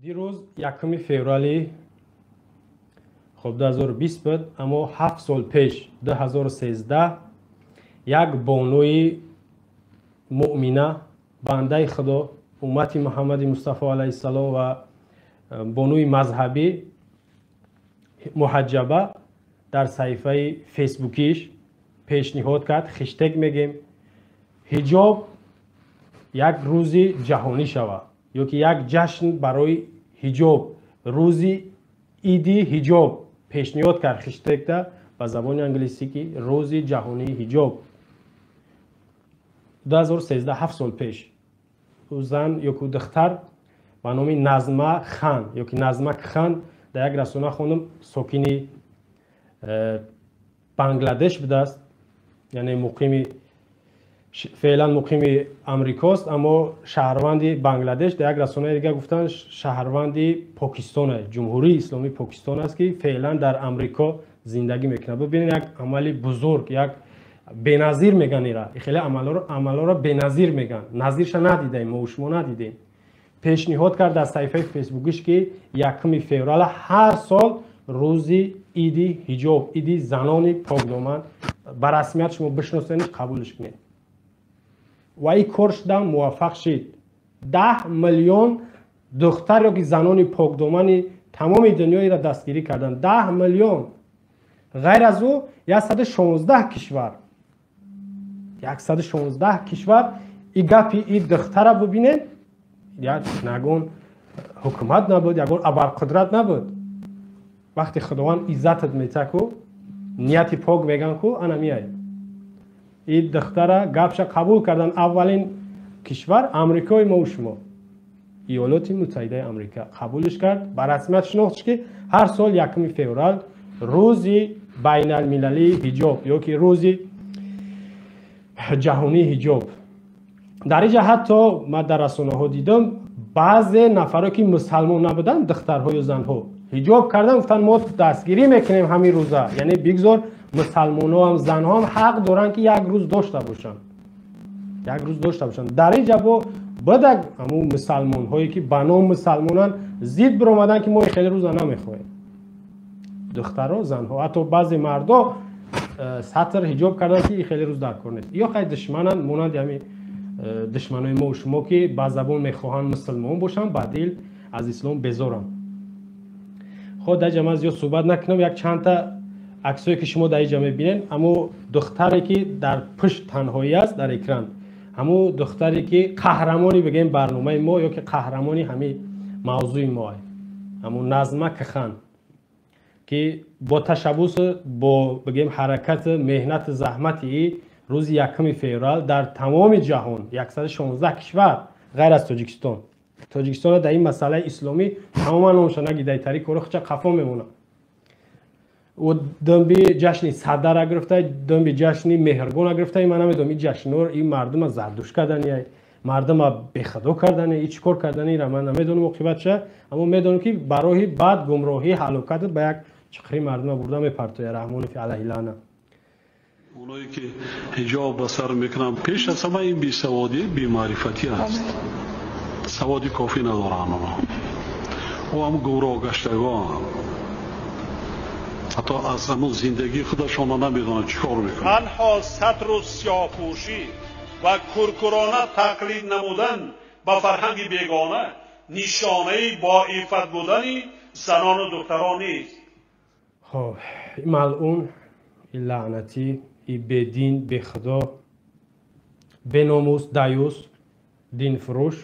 Дирӯз 1 феврали, хоб, 2020 буд, аммо 7 сол пеш, 2013, як бонуи муъмина, бандаи Худо, уммати Муҳаммади Мустафо алайҳиссалом ва бонуи мазҳабӣ, муҳаҷҷаба, дар саҳифаи фейсбукиш пешниҳод кард, хештег мегем, ҳиҷоб як рӯзи ҷаҳонӣ шавад ё ки як ҷашн барои ҳиҷоб, рӯзи иди ҳиҷоб пешниҳод кард, хештегда ба забони англисӣ, ки рӯзи ҷаҳонии ҳиҷоб. 2013, 7 сол пеш, ӯ зан ё ки духтар ба номи Назма Хан ё ки Назмак Хан, дар як расона хондум, сокини Бангладеш будааст, яъне муқими, феълан муқими Амрикост, аммо шаҳрванди Бангладеш. Дар як расонаи дигар гуфтанд, шаҳрванди Покистон, Ҷумҳурии Исломии Покистон аст, ки феълан дар Амрико зиндагӣ мекунад. Бибинед, як амали бузург, як беназир меган ира, хеле амалҳоро беназир меган, назирша надидаем, мо шумо надидем. Пешниҳод кард дар саҳифаи фейсбукиш, ки 1 феврала ҳар сол рӯзи иди ҳиҷоб, иди занони покдоман ба расмият шумо бишносениш, қабулш кунед. Ва ин кор шудам, муваффақ шид. 10 миллион духтар ё ки занони покдомани тамоми дунёиро дастгирӣ карданд. 10 миллион. Ғайр аз ӯ 116 кишвар, 116 кишвар. И гапи и духтара бубинед, ягон ҳукумат набуд, ягон абарқудрат набуд. Вақте Худованд иззатат метаку, нияти пок меган ку, ана миай. И духтара гапша қабул кардан. Аввалин кишвар Амрикои мо шумо, Иёлоти Муттаҳидаи Амрика, қабулш кард, ба расмият шинохт, ки ҳар сол 1 феврал рӯзи байналмилалии ҳиҷоб ё ки рӯзи ҷаҳонии ҳиҷоб. Дар инҷа ҳатто ман дар расонаҳо дидам, баъзе нафаро, ки мусалмон набуданд, духтарҳою занҳо ҳиҷоб кардан, гуфтанд, мо дастгирӣ мекунем ҳамин рӯза, яъне бигзор мусалмонҳоам, занҳоам ҳақ доранд, ки як рӯз дошта бошанд, як рӯз дошта бошанд. Дар инҷа бо бадак ҳамун мусалмонҳое, ки ба ном мусалмонанд, зид биромаданд, ки мо хеле рӯза намехоҳем. Духтаро, занҳо, ҳатто баъзе мардо сатр ҳиҷоб карданд, ки хеле рӯз дар кор нест. Ё хай душмананд, монанди ҳамин душманои мо шумо, ки ба забон мехоҳанд мусулмон бошанд, ба дил аз ислом безоранд. Хо, дар ҷа ман зиёд суҳбат накунам. Як чандта аксое, ки шумо дар инҷа мебинед, ҳамо духтаре, ки дар пушт танҳоӣ аст дар экран, ҳамо духтаре, ки қаҳрамони, бигем, барномаи мо ё ки қаҳрамони ҳамин мавзӯи мо, ҳамо Назма Кхан, ки бо ташаббусу бо, бигем, ҳаракати меҳнату заҳмати и рӯзи 1 феврал дар тамоми ҷаҳон, 116 кишвар ғайр аз Тоҷикистон. Тоҷикистонро дар ин масъалаи исломӣ тамоман номша нагидайтари кору хича қафо мемонад. Ӯ дунби ҷашни Садара гирифта, дунби ҷашни Меҳргона гирифта. Ман намедонам, ин ҷашнҳоро ин мардума зардуш кардани, мардума бехудо кардани, и чӣ кор кардани, ра ман намедонам оқибатша, аммо медонам, ки ба роҳи бад, гумроҳӣ, ҳалокатат ба як чиқри мардума бурда мепартояд. Раҳмонов алайҳи лаъна. Оное ки ҳиҷоб ба сар мекунанд, пеш аз ҳама ин бесаводӣ, бемаърифатӣ аст, саводи кофӣ надоранд онҳо. Ӯ ҳам гумроҳ гаштагон, ҳатто аз ҳамун зиндагии худашонро намедонанд, чӣ кор мекунанд. Танҳо сатру сиёҳпӯшӣ ва куркурона тақлид намудан ба фарҳанги бегона нишонаи боиффат будани занону духтарон нест. Хоб, малъун, и лаънатӣ, и бедин, бехудо, беномус, даюс, динфурӯш,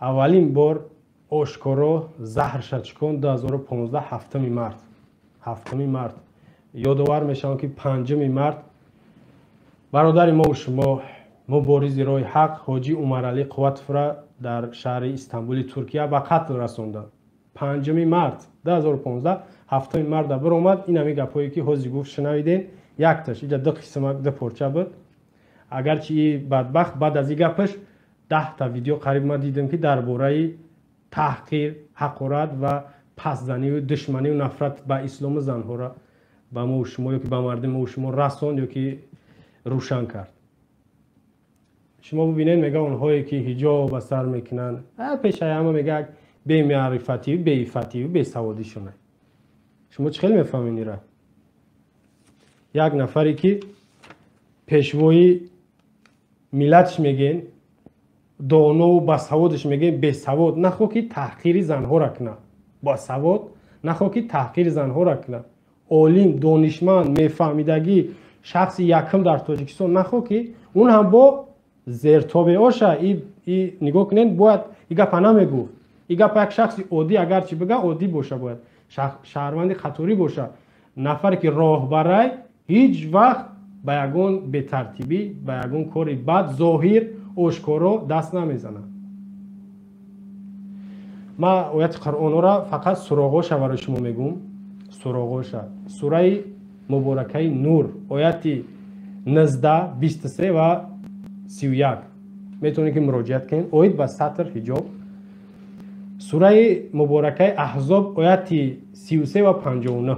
аввалин бор ошкоро заҳршачкон 2015, 7 март, 7 март. Ёдовар мешавам, ки 5 март бародари мо шумо, муборизи роҳи ҳақ ҳоҷӣ Умаралӣ Қувватовра дар шаҳри Истанбули Туркия ба қатл расонданд. 5 март 2015, 7 марта биромад. Ин ҳамин гапҳое, ки ҳозир гуфт, шунавидем, якташ иҷа ду қисмак, ду порча буд. Агарчи и бадбахт баъд аз ин гапаш 10-та видео қариб ман дидам, ки дар бораи таҳқир, ҳақорат ва пастзанию душманию нафрат ба ислому занҳоро ба мо шумо ё ки ба мардуми мо шумо расон ё ки рӯшан кард. Шумо бубинед, мега, онҳое ки ҳиҷоб ба сар мекунанд, пешаи ҳама мега, Бемаърифатию, беиффатию, бесаводишона. Шумо чӣ хел мефаҳмед ира? Як нафаре ки пешвои миллатш мегӯен, донову басаводаш мегӯен, бесавод нахоҳ ки таҳқири занҳоро кунад, басавод нахоҳ ки таҳқири занҳоро кунад, олим, донишманд, мефаҳмидагӣ, шахси якум дар Тоҷикистон нахоҳ ки он ҳам бо зертобеоша. И нигоҳ кунед, бояд и гапа намегуфт. И гапа як шахси оддӣ агарчи бига, оддӣ боша, бояд шаҳрванди қаторӣ боша. Нафаре ки роҳбарай, ҳеҷ вақт ба ягон бетартибӣ, ба ягон кори бад зоҳир ошкоро даст намезанад. Ман ояти Қуръонора фақат суроғоша барои шумо мегӯм, суроғоша. Сураи муборакаи Нур, ояти 19, 23 ва 31, метавонед ки муроҷиат кунед, оид ба сатр, ҳиҷоб. Сураи муборакаи Аҳзоб, ояти 33 ва 59.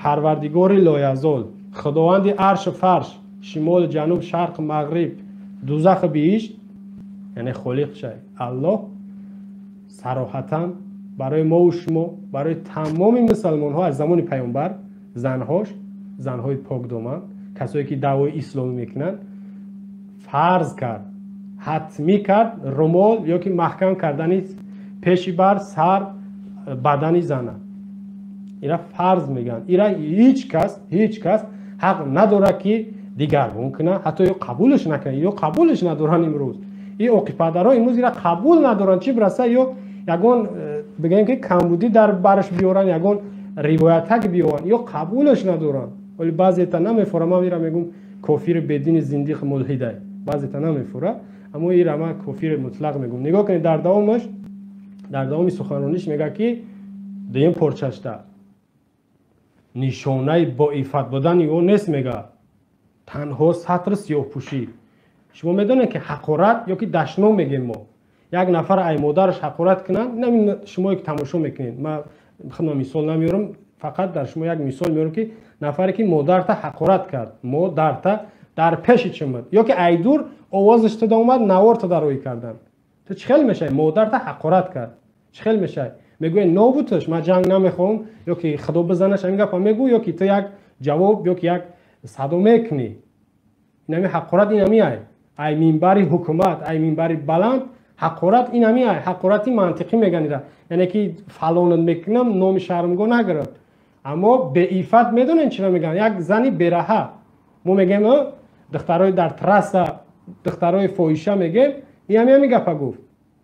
Парвардигори лоязол, худованди аршу фарш, шимолу ҷануб, шарқ, мағриб, дузаху биҳишт, яъне холиқшай Аллоҳ, сароҳатан барои мову шумо, барои тамоми мусалмонҳо аз замони паёмбар, занҳош, занҳои покдоман, касое ки даъвои исломӣ мекунанд, фарз кард, ҳатмӣ кард румол ё ки маҳкам кардани пеши бар, сар, бадани зана. Ира фарз мегӯянд. Ира ҳеҷ кас, ҳеҷ кас ҳақ надорад ки дигаргун кунад, ҳатто ё қабулш накунад, ё қабулш надоранд. Имрӯз и оқипадарҳо имрӯз ира қабул надоранд, чӣ бираса ё ягон бигӯем ки камбудӣ дар бараш биёранд, ягон ривоятак биёранд, ё қабулш надоранд. Вале баъзета намефора, ман ира мегӯм кофири бедини, зиндиқ, мулҳидай, баъзета намефора, аммо ира ман кофири мутлақ мегӯм. Нигоҳ кунед, дар давомаш, дар давоми суханрониш мегӯяд ки дуюм порчашта нишонаи боиффат будани ӯ нест, мега, танҳо сатр, сиёҳпӯшӣ. Шумо медонед ки ҳақорат ё ки дашном мегем мо, як нафар ай модараш ҳақорат кунанд, шумое ки тамошо мекунед, ман худам мисол намеёрам, фақат дар шумо як мисол меёрам, ки нафаре ки модарта ҳақорат кард, модарта дар пеши чимад ё ки айдур овозаш туда омад, наворта дароӣ кардан, ту чӣ хел мешавӣ? Модарта ҳақорат кард, чӣ хел мешавӣ? Мегӯяд нобуташ, ман ҷанг намехоҳам, ё ки худо бизанаш, ҳамин гапа мегӯ, ё ки ту як ҷавоб ё ки як садо мекунӣ? Инами ҳақорат, инами ай минбари ҳукумат, ай минбари баланд ҳақорат, инами ай ҳақорати мантиқӣ меган ира, яъне ки фалонат мекунам, номи шармгоҳ нагирад. Аммо беиффат медонем чиро мегӯянд? Як зани бераҳа мо мегӯем, духтарои дар трасса, духтарои фоҳиша мегӯем. Инами ҳамин гапа гуфт.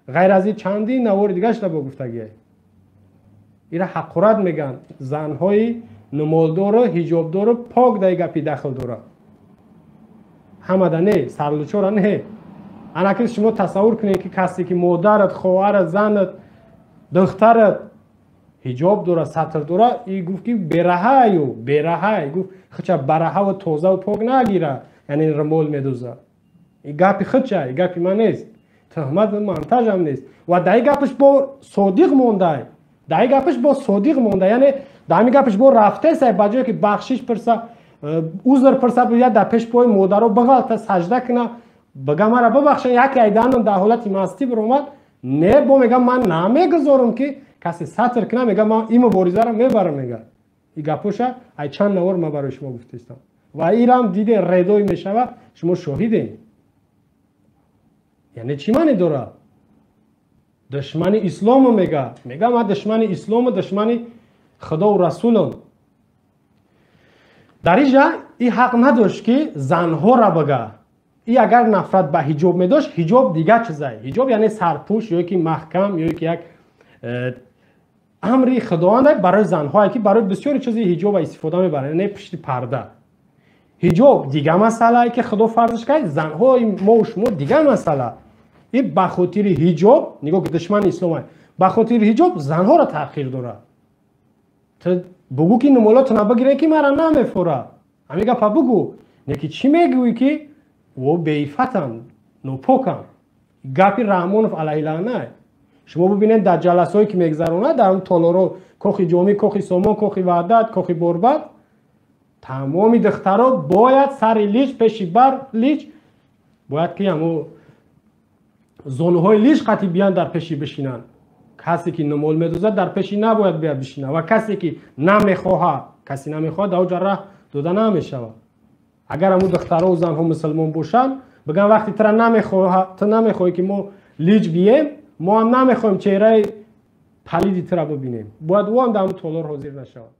Ғайр аз ин чанди навори дигарашда бо гуфтагиай. Ира ҳақорат мегӯянд. Занҳои нумолдору ҳиҷобдору пок дар гапи дахл дорад, ҳамада не, сарлучора не. Анаки шумо тасаввур кунед, ки касе ки модарат, хоҳарат, занат, духтарат ҳиҷоб дорад, сатр дорад, и гуфт ки бераҳаю бераҳай, гуфт хича бараҳаву тозаву пок нагира, яъне румол медузад. И гапи хича, и гапи ман нест, туҳмат монтажам нест. Ва дар и гапаш бо содиқ мондай, дар и гапаш бо содиқ монда, яъне дар ҳамин гапаш бо рафтесай, ба ҷое ки бахшиш пирса, узр пирса, бояд дар пеш пои модаро бағалта сажда куна, бага мара бибахша, яке айданам дар ҳолати мастӣ биромад. Не, бо мега ман намегузорам ки касе сатр куна, мега ман ин муборизаро мебарам, мега. И гапоша ай чанд навор ман барои шумо гуфтаистам ва ирам диде редой мешава, шумо шоҳидем. Яъне чӣ маъне дорад? Душмани ислому мега, мега ман душмани ислому, душмани худову расулам. Дар инҷа и ҳақ надошт ки занҳоро бага. И агар нафрат ба ҳиҷоб медошт, ҳиҷоб дигар чизае. Ҳиҷоб яъне сарпӯш ё ки маҳкам, ё ки як амри худованд барои занҳое ки барои бисёри чизи ҳиҷоба истифода мебаранд, яъне пушти парда. Ҳиҷоб дигар масъалае ки худо фарзш кард, занҳои мову шумо дигар масъала. И ба хотири ҳиҷоб, нигоҳ ки душмани ислом, ба хотири ҳиҷоб занҳоро таъхир дорад. Ту бугӯ ки нумолотона бигирем, ки мара намефора, ҳамин гапа бугӯ, не ки чӣ мегӯӣ ки о беиффатам, нопокам? Гапи Раҳмонов алайҳилаъна. Шумо бибинед, дар ҷаласҳое ки мегузаронад дар он толоро, Кохи Ҷомӣ, Кохи Сомон, Кохи Ваҳдат, Кохи Борбад, тамоми духтаро бояд сари лич, пеши бар лич, бояд ки ҳамо зонуҳои лич қатӣ биян, дар пеши бишинанд. Касе ки нумол медозад, дар пеши набояд бия бишина ва касе ки намехоҳад, касе намехоҳад, дар оҷа раҳ дода намешавад. Агар ҳамун духтарову занҳо мусулмон бошанд, бигӯянд: вақте тура намехоҳа, ту намехоҳӣ, ки мо лиҷ бием, мо ҳам намехоҳем чеҳраи палиди тура бибинем, бояд ӯ ҳам дар ҳамун толор ҳозир нашавад.